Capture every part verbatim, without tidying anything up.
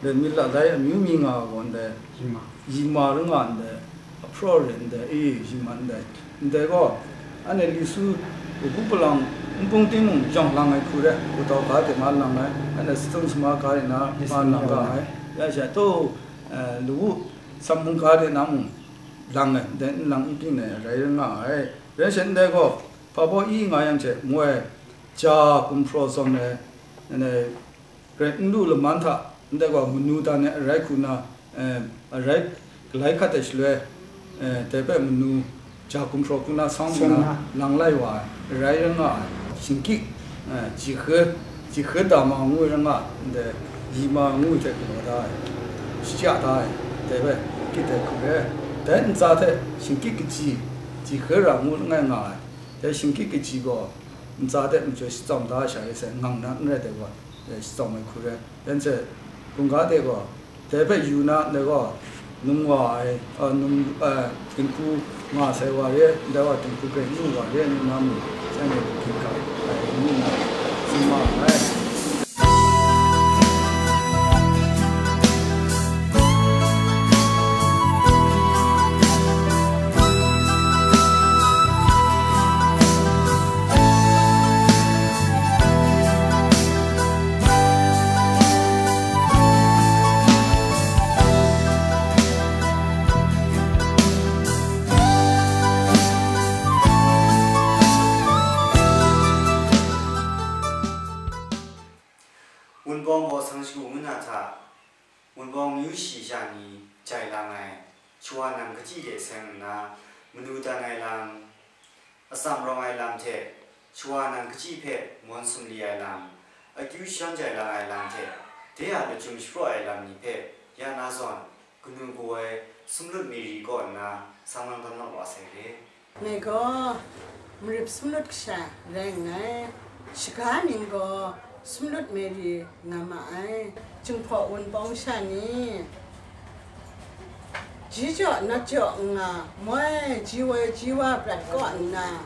Ndai myit lalai amyu mi nga ai gaw ndai, yima, yima rai nga ndai, ahpraw re ndai, e, yima ndai, ndai gaw, anhte Lisu, Hpu Palang, npung ting mung jawng lang ai hku re, kutau ga de ma lang ai, anhte satung sama ga de na ma lang ga ai, ya sha taw, eh, lawu sam mung ga de na mung lang ai, ndai n lang n ting ai rai nga ai. Rai sha ndai gaw, hpa baw i nga yang hte, moi, ja gumhpraw zawn ai, ndai, Grai n lu laman hta, ndai gaw manu dan ai arai hku na, eh, arai galai hkat ai shaloi, eh, dai hpe manu ja gumhpraw hku na sawng nna lang lai wa ai, arai rai nga ai. Shingkyik, eh, jihkra, jihkra dama ngu rai nga ai, ndai yima ngu hte galaw da ai, shachya da ai, dai hpe kyit ai hku re. Dai ntsa hte shingkyik kaji, jihkra ra ngu langai nga ai. Dai shingkyik kaji gaw ntsa hte majaw shachyawm da ai sha re sai, ngang na n rai dai gaw, eh, shachyawm ai hku rai. Yan hte, hkungga de gaw, dai hpe yu na, ndai gaw, num wa ai, a, num, a, dinghku nga sai wa re, ndai wa dinghku hpe nu wa re, nu na mung, shanhte hkin hkam ai, nu na, tsun ma ai. Wunpawng baw sang shagu ngu na hta, Wunpawng myu shayi sha ni jai lang ai, shawa nang kachyi de seng nna, manu dan ai lam, atsam rawng ai lam hte, shawa nang kachyi hpe mawn sumli ai lam, akyu shawn jai lang ai lam hte, de a lachyum shapraw ai lam ni hpe, ya na zawn, kanu kaw ai sumlut mari kaw nna, sang lang dan naw wa sai re. Ngai gaw marip sumlut kasha rai nngai, shaga ning gaw sumlut mari nga ma ai. Jinghpaw Wunpawng sha ni, ji jaw nat jaw n nga, moi ji woi ji wa prat kaw nna,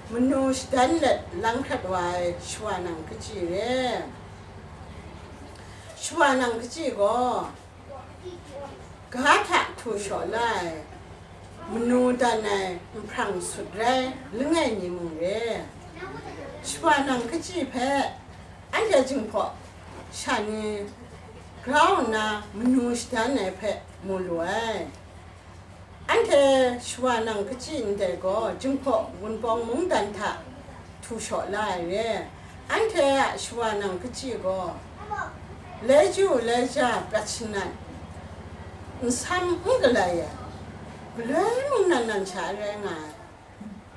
manu shadan let lang hkrat wa ai shawa nang kachyi re. Shawa nang kachyi gaw, ga hta htu shaw la ai, manu dan ai nhprang sut rai langai mi mung re. Shawa nang kachyi hpe anhte Jinghpaw sha ni grau nna manu shadan ai hpe mu lu ai. Anhte shawa nang kachyi ndai gaw Jinghpaw Wunpawng mungdan hta htu shaw la ai re. Anhte a shawa nang kachyi gaw, lai ju lai ja prat shanat, nsam n galai ai, galoi mung nan nan sha rai nga ai,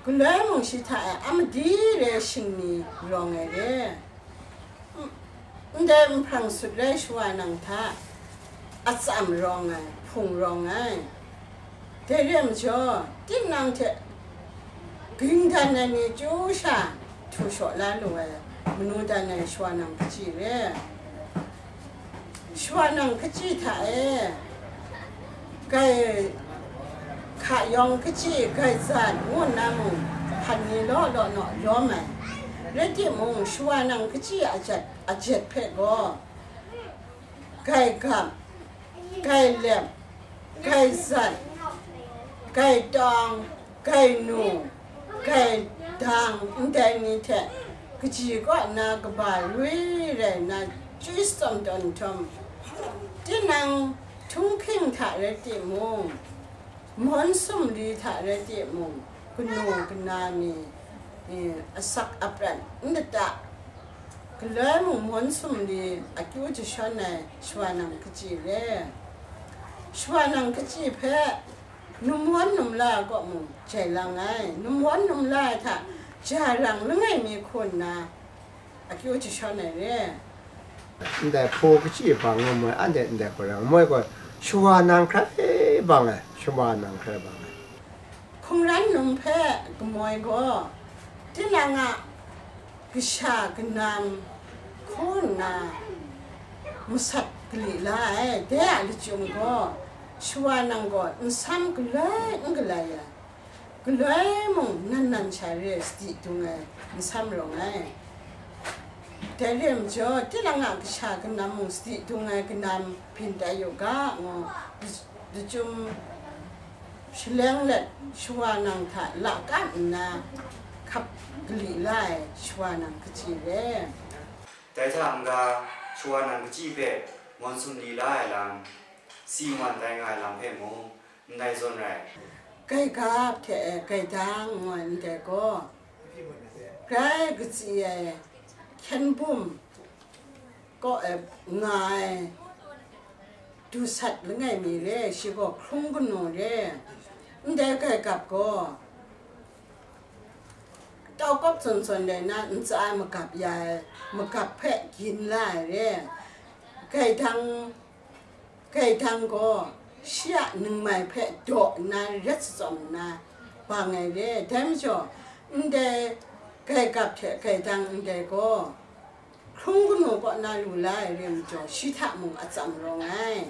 galoi mung shi hta e a madi re shingni rawng ai re. Ndai nhprang sut rai shawa nang hta atsam rawng ai, hpung rawng ai. Dai re ai majaw, tinang hte ging dan ai ni chyu sha htu shaw la lu ai, manu dan ai shawa nang kachyi re. Shawa nang kachyi hta e, grai hka yawng kachyi, grai zat ngu nna mung, hpan ni law law naw lawm ai. Rai timung, shawa nang kachyi a jat, a jet hpe gaw, grai gam, grai lem, grai zat, grai tawng, grai nu, grai dang ndai ni hte kaji kaw na kaba rui rai nna chyoi tsawm tawn nhtawm, tinang htunghking hta rai timung, mawn sumli hta rai timung, kanu kana ni, eh, asak apran n lata, galoi mung mawn sumli akyu jashawn ai shawa nang kachyi re. Shawa nang kachyi hpe numwan numla kaw mung jai lang ai, numwan numla ai hta ja rang langai mi hku nna akyu jashawn ai re. Ndai hpaw kachyi bang ngu moi, anhte ndai hpaw rai ngu moi gaw, shawa nang hkrai bang ai, shawa nang hkrai bang ai. Hkungran num hpe kamoi gaw, tinang a kasha kanam hku nna masat kali la ai, dai a lachyum gaw, shawa nang gaw nsam galoi n galai ai, galoi mung nan nan sha re sadi dung ai nsam rawng ai. Dai re ai majaw, tinang a kasha kanam mung sadi dung ai kanam byin tai yu ga, ngu lachyum shaleng let, shawa nang hta lakam nna hkap kali la ai shawa nang kachyi re. Dai hta n-ga, shawa nang kachyi hpe mawn sumli la ai lam, si man tai nga ai lam hpe mung, ndai zawn rai. Gaigap hte gaidang ngu ai ndai gaw, grai katsi ai hkyen bum kaw ai nga ai dusat langai mi re, shi gaw hkrung kanu re. Ndai gaigap gaw, tau kawp zawn zawn rai na, ntsa ai magap ya ai, magap hpe gin la ai re. Gaidang, gaidang gaw shi a ningmai hpe daw nna ret shatsawm nna bang ai re. Dai majaw, ndai gaigap hte gaidang ndai gaw, hkrung kanu kaw na lu la ai re majaw, shi hta mung atsam rawng ai.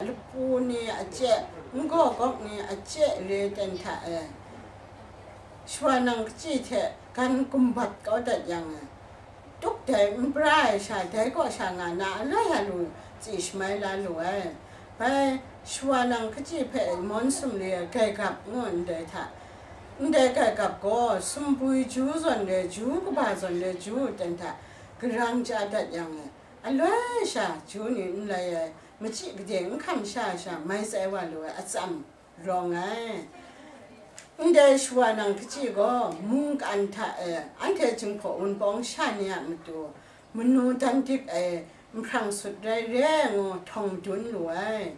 Lapu ni a chye, n-gaw gawk ni a chye re ten hta e, shawa nang kachyi hte gan gumbat kau dat yang e, tuk dai n pra ai sha, dai kaw sha nga na aloi alu tsi shamai la lu ai. Bai shawa nang kachyi hpe mawn sumli ai gaigap ngu ndai hta, ndai gaigap gaw sumbwi ju zawn re, ju kaba zawn re, ju ten hta garang chya dat yang e, aloi sha ju ni n lai ai, machyi gade n hkam sha sha mai tsai wa lu ai atsam rawng ai. Ndai shawa nang kachyi gaw mungkan hta e anhte Jinghpaw Wunpawng sha ni a matu manu dan dik ai nhprang sut rai re ngu htawng madun lu ai.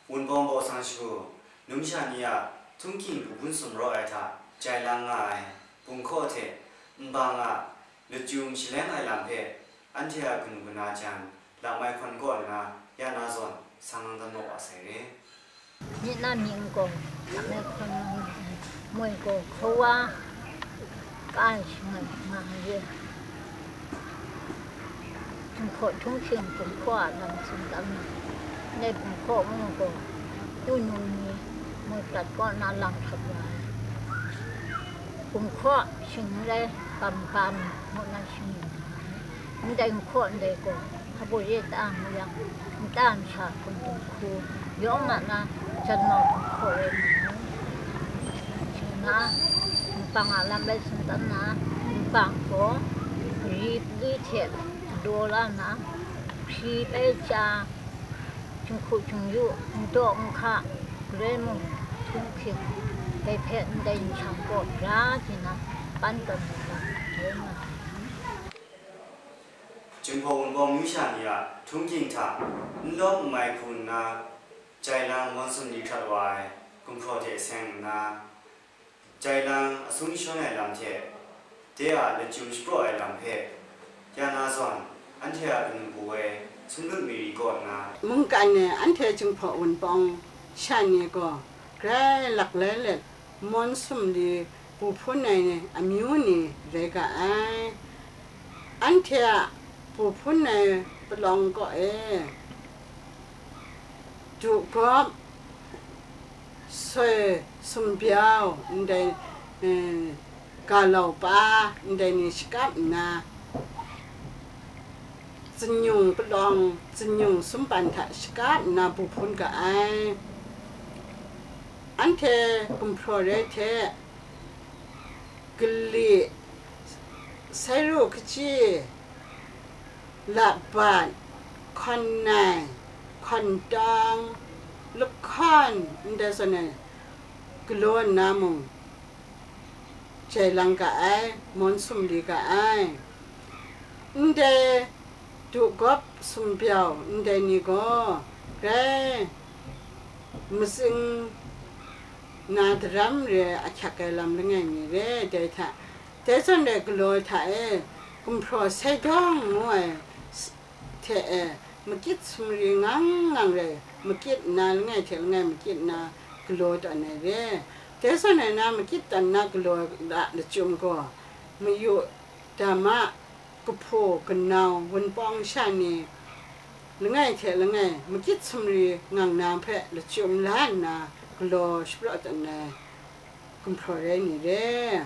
Wunpawng baw sang shagu, numsha ni a htunghking hpun sumraw ai hta jai lang nga ai, bumhkaw hte nbang a lachyum shaleng ai lam hpe anhte a kanu kana jan, lamai hkawn kaw nna ya na zawn sang lang dan maw wa sai re. Myit na mying gaw, lamai hkawn moi gaw hkawa ka ai shangai nga ai re. Jinghpaw htunghking bumhkaw a lam tsun tam na, ndai bumhkaw ngu gaw, yu num ni moi prat kaw na lang hkap wa ai. Bumhkaw shing n rai, bam bam ngu na shing yu na ai. Ndai nhkaw ndai gaw, hpabaw ye ta ngu yang, nta masha hkum dinghku yawng a na janmau nhkaw rai nga ai. Shing na, nbang a lam bai tsun tam na, nbang gaw gari pali hte daw la na, hpri bai chya, jinghku jingyu, ndaw nhka, galoi mung htunghking, dai hpe ndai nshang kaw bra di na pan tawn ai lam rai nga ai. Jinghpaw Wunpawng numsha ni a htunghking hta n lawm n mai hku nna, jai lang mawn sumli hkrat wa ai gumhpraw hte seng nna, jai lang asung shawn ai lam hte, de a lachyum shapraw ai lam hpe, ya na zawn, anhte a kanu hpu ai Sumlut Mari kaw nna, mungkan e anhte Jinghpaw Wunpawng sha ni gaw grai laklai let, mawn sumli bu hpun ai amyu ni rai ga ai. Anhte a bu hpun ai palawng kaw e, du gawp, soi sumbyau, ndai, eh, galau pa, ndai ni shakap nna, zinyung palawng, zinyung sumpan hta shakap nna bu hpun ga ai. Anhte gumhpraw rai hte, gali, sairu kachyi, labat, hkawn nai, hkawn tawng, lahkawn, ndai zawn e galaw nna mung, jai lang ga ai, mawn sumli ga ai. Ndai du gawp sumbyau ndai ni gaw grai matsing na daram re ahkyak ai lam langai mi re, dai hta, dai zawn re galaw hta e, gumhpraw sai dawng ngu ai s-, hte e, makyit sumri ngang ngang rai, makyit nna langai hte langai makyit nna galaw tawn ai re. Dai zawn rai na, makyit tawn na galaw la lachyum gaw, mayu, dama, kahpu, kanau, wunpawng sha ni, langai hte langai, makyit sumri ngang na hpe lachyum la nna galaw shapraw tawn ai gumhpraw rai ni re.